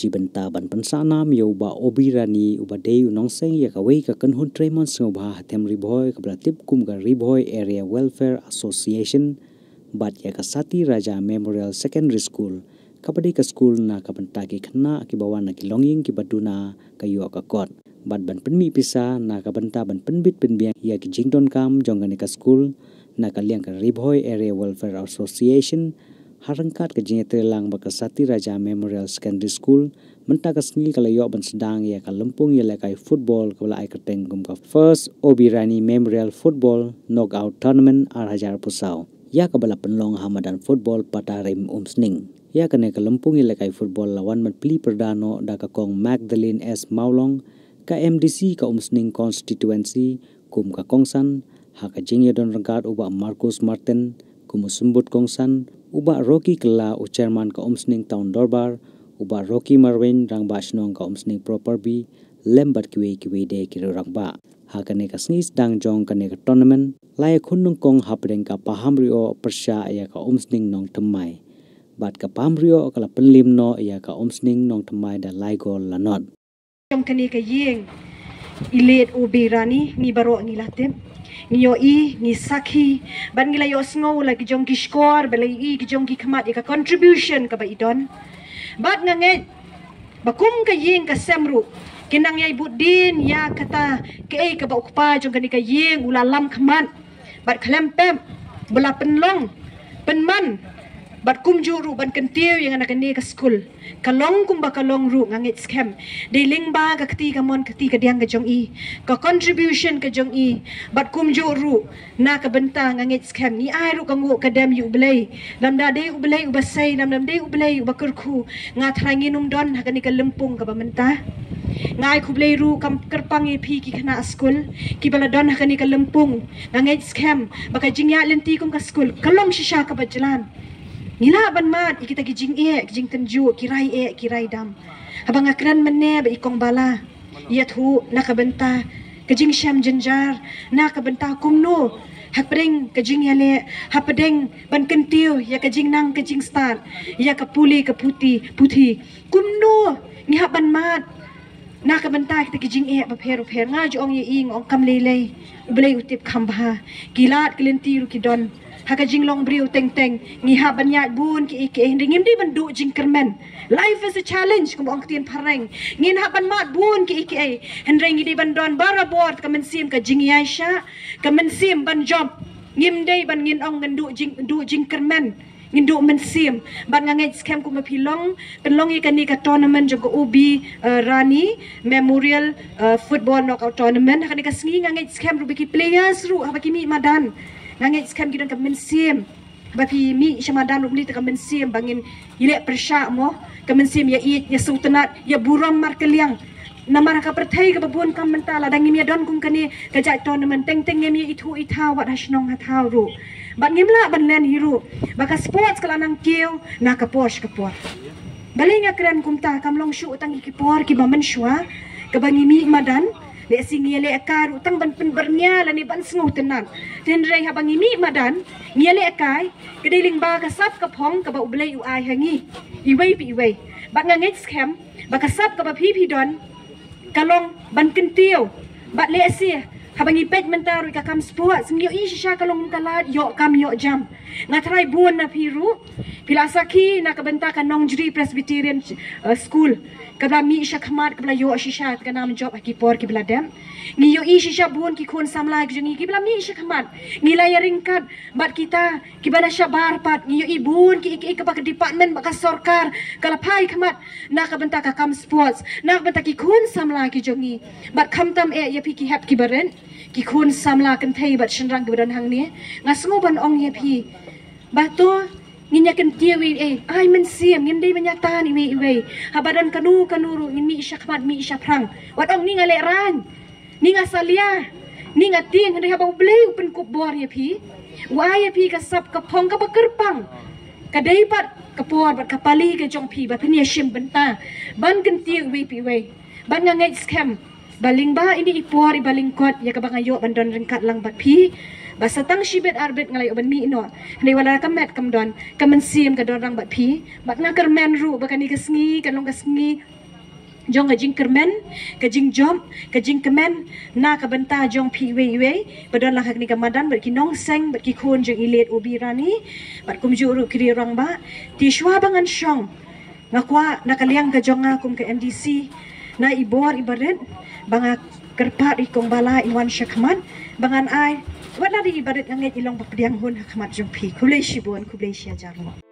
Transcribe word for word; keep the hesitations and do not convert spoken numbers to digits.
Ki bynta ban pynsah nam ïa u Bah Obi Rani uba dei u nongseng ïa kawei ka kynhun treimon sngewbha ha them Ri Bhoi kaba la tip kum ka Ri Bhoi Area Welfare Association bad ïa ka Sati Raja Memorial Secondary School kaba dei ka skul na ka bynta ki khynnah kiba wan na ki longïing kiba duna ka ïoh ka kot. Bad ban pynmih pisa na ka bynta ban pynbit pynbiang ïa ki jingdonkam jong kane ka skul na ka liang ka Ri Bhoi Area Welfare Association ha ryngkat ka jingïatreilang bad ka Sati Raja Memorial Secondary School. Mynta ka sngi ka la ïoh ban sdang ïa ka lympung ïalehkai football kaba la ai kyrteng kum ka First Obi Rani Memorial Football Knockout Tournament ar hajar arphew saw, ïa kaba la pynlong ha madan football Patarim Umsning. Ïa kane ka lympung ïalehkai football la wan ban plie pyrda noh da ka Kong Magdalene S Mawlong, ka M D C ka Umsning Constituency, kum ka kongsan, ha ka jingïadon ryngkat u Bah Marcus Martin kum u symbud kongsan, u Bah Rocky Kylla u chairman ka Umsning Town Dorbar, u Bah Rocky Marwin, rangbah shnong ka Umsning Property, lem bad kiwei kiwei de ki rangbah. Ha kane ka sngi sdang jong kane ka tournament, la ïakhun nyngkong hapdeng ka Pahamrioh pyrshah ïa ka Umsning Nongthymmai. Bad ka Pahamrioh ka la pynliem noh ïa ka Umsning Nongthymmai da lai gol la nod. Jong kane ka ïing i late Obi Rani ngi baroh ngi la tip, ngi ïohi, ngi sakhi, bad ngi la ïohsngew la ki jong ki shkor, ba la ïohi ki jong ki khmat ïa ka contribution kaba i don. Bad nga ngeit ba kum ka ïing ka sem ruh, ki nang ïai bud dien ïa kata kaei kaba u kpa jong kane ka ïing u la lam khmat bad khlem pep ba la pynlong pynman bad kumjuh ruh ban kyntiew ïa nga na kane ka skul. Ka long kumba ka long ruh nga ngeit skhem, dei lyngba ka kti kamon kti kadiang ka jong i, ka contribution ka jong i, bad kumjuh ruh na ka bynta nga ngeit skhem ngi ai ruh ka nguh ka dem ïa U Blei. Lymda dei U Blei uba sei, lymda dei U Blei uba kyrkhu, nga tharai ngin ym don ha kane ka lympung kaba mynta. Nga ai khublei ruh kam kyrpang ïa phi ki khynnah skul kiba la don ha kane ka lympung. Nga ngeit skhem ba ka jingïaid lynti kum ka skul ka long shisha kaba jlan. Ngi lah ban mad ïa kita ki jingeh, ki jingtynjuh, ki rai eh, ki rai dam. Haba nga kren mynne bad i Kong Bala, ïathuh na ka bynta ka jingshem jynjar, na ka bynta kumno hapdeng ka jingïaleh, hapdeng ban kyntiew ïa ka jingnang ka jingstad, ïa ka pule ka puthi, puthi, kumno ngi hap ban mad na ka bynta kita ki jingeh bapher bapher. Nga ju ong ïa i, nga ong kam lei lei, U Blei u tip kham bha. Ki lad ki lynti ruh ki don ha ka jinglong briew teng teng. Ngi hap ban ïaid bun kiei kiei, hynrei ngim dei ban duh jingkyrmen. Life is a challenge, kumba ong ktien phareng. Ngin hap ban mad bun kiei kiei, hynrei ngi dei ban don barabor ka mynsiem ka jingïaishah, ka mynsiem ban jop. Ngim dei ban ngin ong ngin duh jing, duh jingkyrmen, ngin duh mynsiem. Bad nga ngeit skhem kumba phi long, pynlong ïa kane ka tournament jong ka Obi, eh, Rani Memorial, eh, Football Knockout Tournament. Ha kane ka sngi nga ngeit skhem ruh ba ki players ruh haba ki mih madan, nga ngeit skhem ki don ka mynsiem ba phi mih sha madan ruh mynta ka mynsiem ba ngin ïaleh pyrshah mo, ka mynsiem ïa ïeit, ïa sngewtynnat, ïa burom markylliang. Namar ha ka pyrthei kaba bun kam mynta, lada ngim ïa don kum kane ka jait tournament, teng teng ngim ïa ithuh ithaw wat ha shnong ha thaw ruh. Bad ngim lah ban len hi ruh ba ka sports ka la nang kiew na ka por sha ka por. Balei nga kren kumta? Kam long shuh tang ïa ki por kiba mynshuwa kaba ngi mih madan, lehse ngi ïalehkai ruh tang ban pynbyrngia lane ban sngewtynnat. Hynrei haba ngi mih madan ngi ïalehkai, ka dei lyngba ka sap ka phong kaba U Blei u ai ha ngi iwei pa iwei. Bad nga ngeit skhem ba ka sap kaba phi phi don ka long ban kyntiew. Bad lehse haba ngi peit mynta ruh ka kam sports, ngi ïohi shisha ka long ka lad ïoh kam ïoh jam. Nga tharai bun na phi ruh phi la sakhi na ka bynta ka Nongjri Presbyterian, eh, School, kaba la mih sha khmat, kaba la ïoh shisha ka nam jop ha ki por kiba la dep. Ngi ïohi shisha bun ki khun samla ki jong ngi kiba la mih sha khmat. Ngi la ïa ryngkat bad kita kiba la shabar pat. Ngi ïohi bun ki, ki, kaba ka department bad ka sorkar ka la phai khmat na ka bynta ka kam sports, na ka bynta ki khun samla ki jong ngi. Bad khamtam eh ïa phi ki hep kiba rit, ki khun samla kynthei bad shynrang kiba don hangne, nga sngew ban ong ïa phi ba to ngin ïa kyntiew ei ei, ai mynsiem, ngin dei ban ïa tan iwei iwei. Haba don kano kano ruh ngin mih sha khmat mih sha phrang. Wat ong ni nga lehraiñ, ni nga salia, ni nga tieng, hynrei haba U Blei u pynkup bor ïa phi, u ai ïa phi ka sap ka phong kaba kyrpang, ka dei pat ka por bad ka pali ka jong phi ba phin ïa shim bynta ban kyntiew iwei pa iwei. Bad nga ngeit skhem ba lyngba ine i por iba lyngkot ïa kaba nga ïoh ban don ryngkat lang bad phi, Ba sa tang shibit arbit nga la ïoh ban mih noh. Hynrei wat la ka met kam don, ka mynsiem ka don rang bad phi. Bad nga kyrmen ruh ba kane ka sngi kan long ka sngi jong ka jingkyrmen, ka jingjop, ka jingkmen na ka bynta jong phi iwei iwei. Ba don la ha kane ka madan bad ki nongseng bad ki khun jong i late Obi Rani bad kumjuh ruh ki rangbah. Te shuwa ba ngan shong, nga kwah na ka liang ka jong nga kum ka M D C, na i bor i barit, ba nga kyrpad ïa i kong Bala in wan sha khmat, ba ngan ai wat la dei i barit, nga ngeit i long ba pdiang hun ha khmat jong phi. Khublei shibun, khublei shihajar.